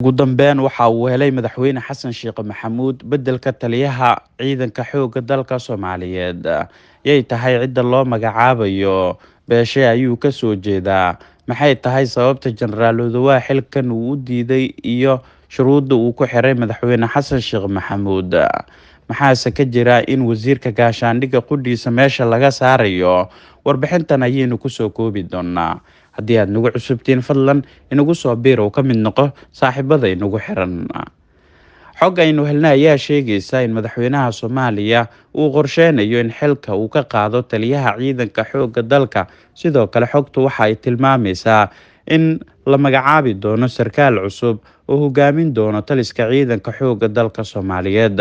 Ugu dambeyn, waxa uu helay Madaxweyne Xasan Sheekh Maxamuud beddelka taliyaha ciidanka xoogga dalka Soomaaliyeed. Yay tahay cidda loo magacaabayo? Beeshe ayuu ka soo jeedaa? Maxay tahay sababta Jenaraal Odowaa xilkan uu u diiday iyo shuruudda uu ku xiray Madaxweyne Xasan Sheekh Maxamuud? Maxaase ka jira in wasiirka gaashaandhigga qudhiisa meesha laga saarayo? Warbixintan ayaynu kusoo koobi doonaa. Haddii aad nagu cusubtiin, fadlan inagu soo biir oo ka mid noqo saaxiibada inagu xiran. Xog aynu helnay ayaa sheegaysa in madaxweynaha Soomaaliya uu qorsheynayo in xilka uu ka qaado taliyaha ciidanka xoogga dalka. Sidoo kale, xogtu waxa ay tilmaamaysaa in la magacaabi doono sarkaal cusub oo hogaamin doono taliska ciidanka xoogga dalka Soomaaliyeed.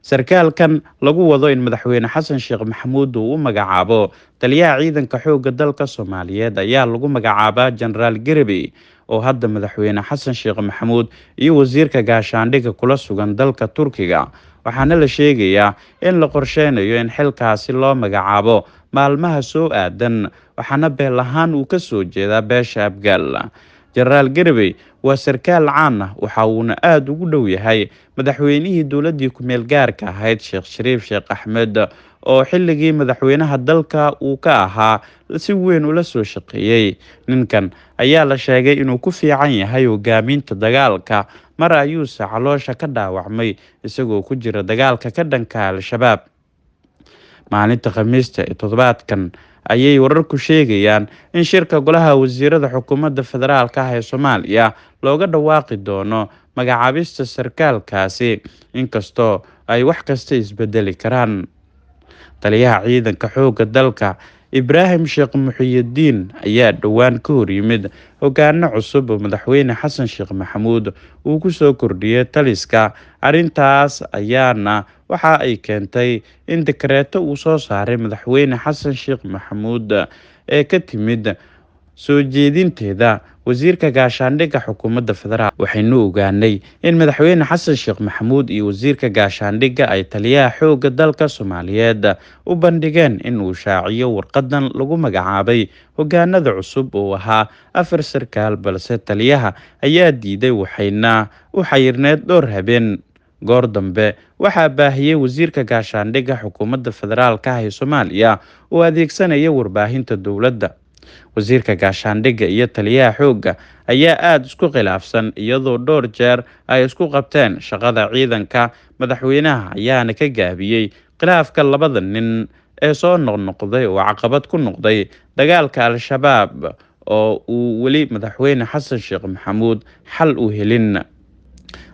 Sarkaalkan lagu wado in Madaxweyne Xasan Sheekh Maxamuud uu u magacaabo taliyaha ciidanka xoogga dalka Soomaaliyeed ayaa lagu magacaabaa Jenaraal Garabey, oo hadda Madaxweyne Xasan Sheekh Maxamuud iyo wasiirka gaashaandhigga kula sugan dalka Turkiga, waxaana la sheegayaa in la qorsheynayo in xilkaasi loo magacaabo maalmaha soo aadan, waxaana beel ahaan uu ka soo jeedaa beesha Abgaal. Jenaraal Garabey waa sarkaal caan ah, waxa uuna aada ugu dhow yahay madaxweynihii dowladdii ku-meel gaarka ahayd, Sheekh Shariif Sheekh Axmed, oo xilligii madaxweynaha dalka uu ka ahaa si weyn ula soo shaqeeyey. Ninkan ayaa la sheegay inuu ku fiican yahay hogaaminta dagaalka, mar ayuuse caloosha ka dhaawacmay isagoo ku jira dagaalka ka dhanka Al-Shabaab. Maalinta Khamiista ee toddobaadkan ayay wararku sheegayaan in shirka golaha wasiirada xukuumadda federaalka ah ee Soomaaliya looga dhawaaqi doono magacaabista sarkaalkaasi, inkastoo ay wax kasta isbedeli karaan. Taliyaha ciidanka xoogga dalka Ibraahim Sheekh Muxiyidiin ayaa dhowaan ka hor yimid hogaano cusub oo Madaxweyne Xasan Sheekh Maxamuud uu ku soo kordhiyey taliska. Arrintaas ayaana waxa ay keentay in dekreeto uu soo saaray Madaxweyne Xasan Sheekh Maxamuud ee ka timid soo jeedinteeda wasiirka gaashaandhigga xukuumadda federaal. Waxaynu ogaanay in Madaxweyne Xasan Sheekh Maxamuud iyo wasiirka gaashaandhigga ay taliyaha xoogga dalka Soomaaliyeed u bandhigeen in uu shaaciyo warqadan lagu magacaabay hogaanada cusub oo ahaa 4 sarkaal, balse taliyaha ayaa diiday, waxayna u xayirneed dhowr habeen. Goor dambe waxaa baahiyey wasiirka gaashaandhigga xukuumadda federaalka ah ee Soomaaliya oo adeegsanaya warbaahinta dowladda. Wasiirka gaashaandhigga iyo taliyaha xoogga ayaa aada isku khilaafsan, iyadoo dhowr jeer ay isku qabteen shaqada ciidanka. Madaxweynaha ayaana ka gaabiyey khilaafka labada nin ee soo noqnoqday oo caqabad ku noqday dagaalka Al-Shabaab oo uu weli Madaxweyne Xasan Sheekh Maxamuud xal u helin.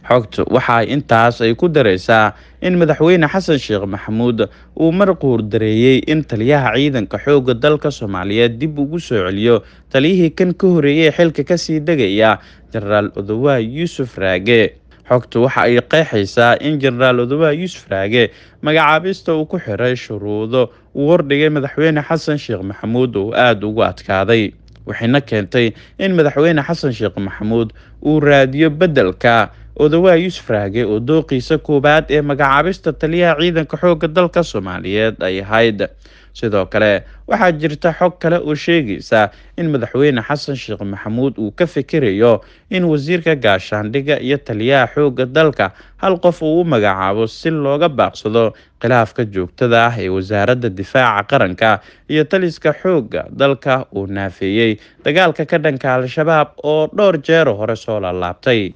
Xogtu waxa ay intaas ay ku dareysaa in Madaxweyne Xasan Sheekh Maxamuud uu mar quurdareeyey in taliyaha ciidanka xoogga dalka Soomaaliyeed dib ugu soo celiyo taliyihii kan ka horeeyay xilka kasii degaya, Jenaraal Odowaa Yuusuf Raage. Xogtu waxa ay qeexaysaa in Jenaraal Odowaa Yuusuf Raage magacaabista uu ku xiray shuruudo uu hordhigay Madaxweyne Xasan Sheekh Maxamuud oo aada ugu adkaaday, waxayna keentay in Madaxweyne Xasan Sheekh Maxamuud uu raadiyo beddelka Odowaa Yuusuf Raage, oo dooqiisa koowaad ee magacaabista taliyaha ciidanka xoogga dalka Soomaaliyeed ay ahayd. Sidoo kale, waxaa jirta xog kale oo sheegaysa in Madaxweyne Xasan Sheekh Maxamuud uu ka fikirayo in wasiirka gaashaandhigga iyo taliyaha xoogga dalka hal qof uu u magacaabo si looga baaqsado khilaafka joogtada ah ee wasaaradda difaaca qaranka iyo taliska xoogga dalka uu naafeeyey dagaalka ka dhanka Al-Shabaab oo dhowr jeero hore soo laalaabtay.